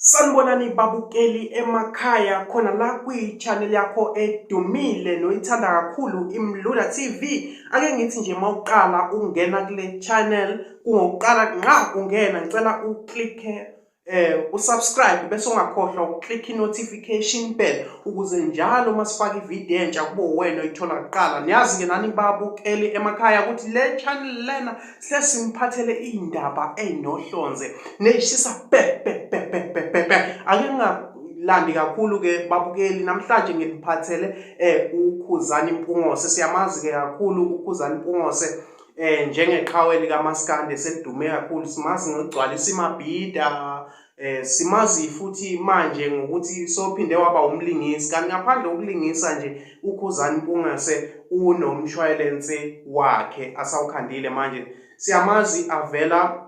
Sanibonani babukeli emakhaya khona la kwi-channel yakho edumile noyithanda kakhulu iMluda TV. Ake ngithi nje mawuqala ukungena kule channel kungokuqala nqa ungena ngicela uklikhe usubscribe bese ungakhohlwa ukuklikha i-notification bell ukuze njalo uma sifaka ividiyo entsha kube uwena oyithola kuqala. Niyazi-ke nani babukeli emakhaya ukuthi le channel lena Sesiniphathele iy'ndaba ey'nohlonze ney'shisa bhe bhe bhe bhe bhe bhe bhe. Ake ngingalandi kakhulu-ke babukeli, namhlanje nginiphathele uKhuzani Mpungose. Siyamazi-ke kakhulu uKhuzani Mpungose njengeqhawe likaMaskandi eselidume kakhulu. Simazi ngokugcwalisa iMabhida, simazi futhi manje ngokuthi sophinde waba umlingisi kanti ngaphandle kokulingisa nje uKhuzani Mpungose unomshwayelense wakhe asawukhandile manje. Siyamazi avela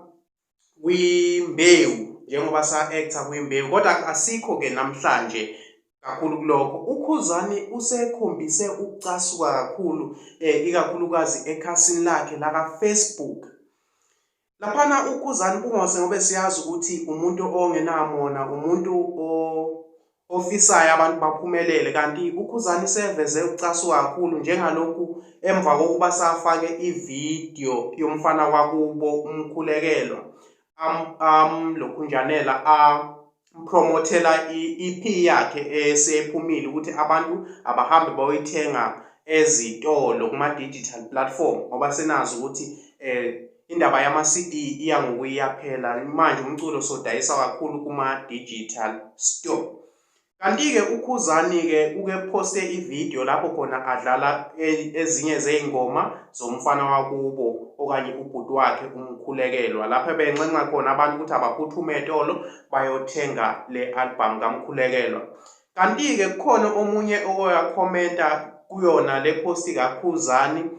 kwimbewu njengoba sa-actor kwimbewu kodwa asikho-ke namhlanje kakhulu kulokho. UKhuzani usekhombise ukucasuka kakhulu ikakhulukazi ekhasini lakhe laka-Facebook. Laphana uKhuzani Mpungose ngoba siyazi ukuthi umuntu ongenamona, umuntu ofisayo abantu baphumelele kanti uKhuzani seveze ukucasuka kakhulu njengalokhu emva kokuba safake ividiyo yomfana wakubo uMkhulekelwa amlokhunjanela ampromothela i-EP yakhe esephumile ukuthi abantu abahambe bayoyithenga ezitolo kuma-digital platform ngoba senazi ukuthi indaba yama-CD iya ngokuyaphela manje umculo sodayisa kakhulu kuma-digital store. Kanti-ke uKhuzani-ke uke phoste ividiyo lapho khona adlala ezinye zey'ngoma zomfana wakubo okanye ubhuti wakhe uMkhulekelwa lapho ebenxenxa khona abantu ukuthi abaphuthume etolo bayothenga le album kaMkhulekelwa. Kanti-ke kukhona omunye owakhomenta kuyona le posti kaKhuzani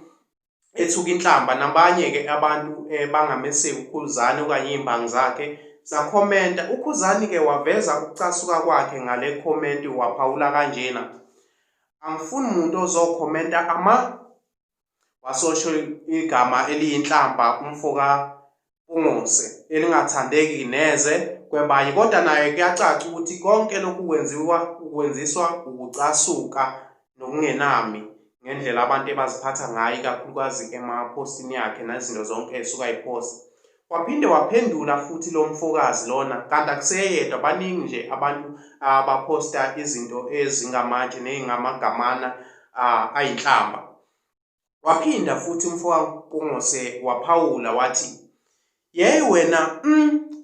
ethuka inhlamba nabanye-ke abantu bangameseki uKhuzani okanye iy'mbangi zakhe zakhomenta. UKhuzani-ke waveza ukucasuka kwakhe ngale khomenti waphawula kanjena, Angifuni muntu ozokhomenta ama wasosho igama eliyinhlamba umfo kaMpungose elingathandeki neze kwebanye kodwa naye kuyacaca ukuthi konke lokhu kwenziwa kwenziswa ukucasuka nokungenami ngendlela abantu ebaziphatha ngayo ikakhulukazi emaphostini yakhe nezinto zonke esuka ayiphosta. Waphinde waphendula futhi lo mfokazi lona kanti akuseyedwa baningi nje abantu abaphosta izinto ezingamatshe ney'ngamagamana ayinhlamba. Waphinda futhi umfokaMpungose waphawula wathi, Yeyi wena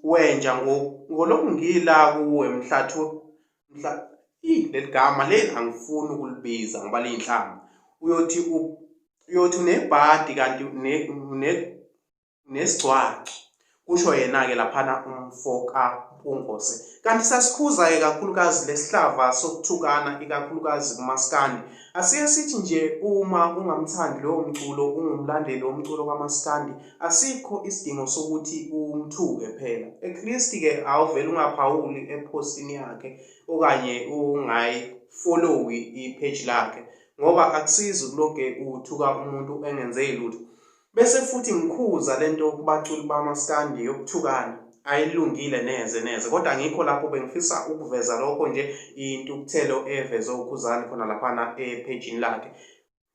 wenja ngolokhu ngila kuwe mhlathu mhla leli gama leli angifuni ukulibiza ngoba liyinhlamba. Uyothi uyothi unebhadi kanti nesigcwaco kusho yena-ke laphana umfo kaMpungose. Kanti sasikhuza-ke kakhulukazi lesihlava sokuthukana ikakhulukazi kumaskandi. Asike sithi nje uma ungamthandi lowo mculo ungumlandeli womculo kamaskandi asikho isidingo sokuthi umthuke phela. At least-ke awuvele ungaphawuli ephostini yakhe okanye ungayifollowi i-page lakhe ngoba akusizi ukuloge uthuka umuntu engenze lutho. Bese futhi ngikhuza lento kubaculi bamaskandi yokuthukana ayilungile neze neze kodwa ngikho lapho bengifisa ukuveza lokho nje intukuthelo evezwe uKhuzani khona laphana ephejini lakhe.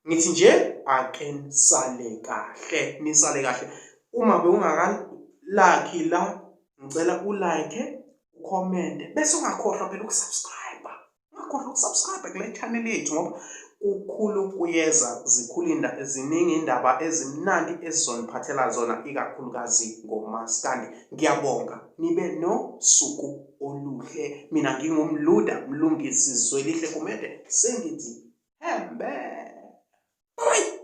Ngithi nje ake nisale kahle nisale kahle uma bewungakalakhi la ngicela ulike ukhomente bese ungakhohlwa phela ukusubscribe. Ungakhohlwa ukusubscribe kule channel yethu ngoba kukhulu kuyeza zikhulu ziningi indaba ezimnandi esizoniphathela zona ikakhulukazi ngomaskandi. Ngiyabonga nibe nosuku oluhle. Mina nginguMluda Mlungisi Zwelihle Gumede sengithi hembe. Bye.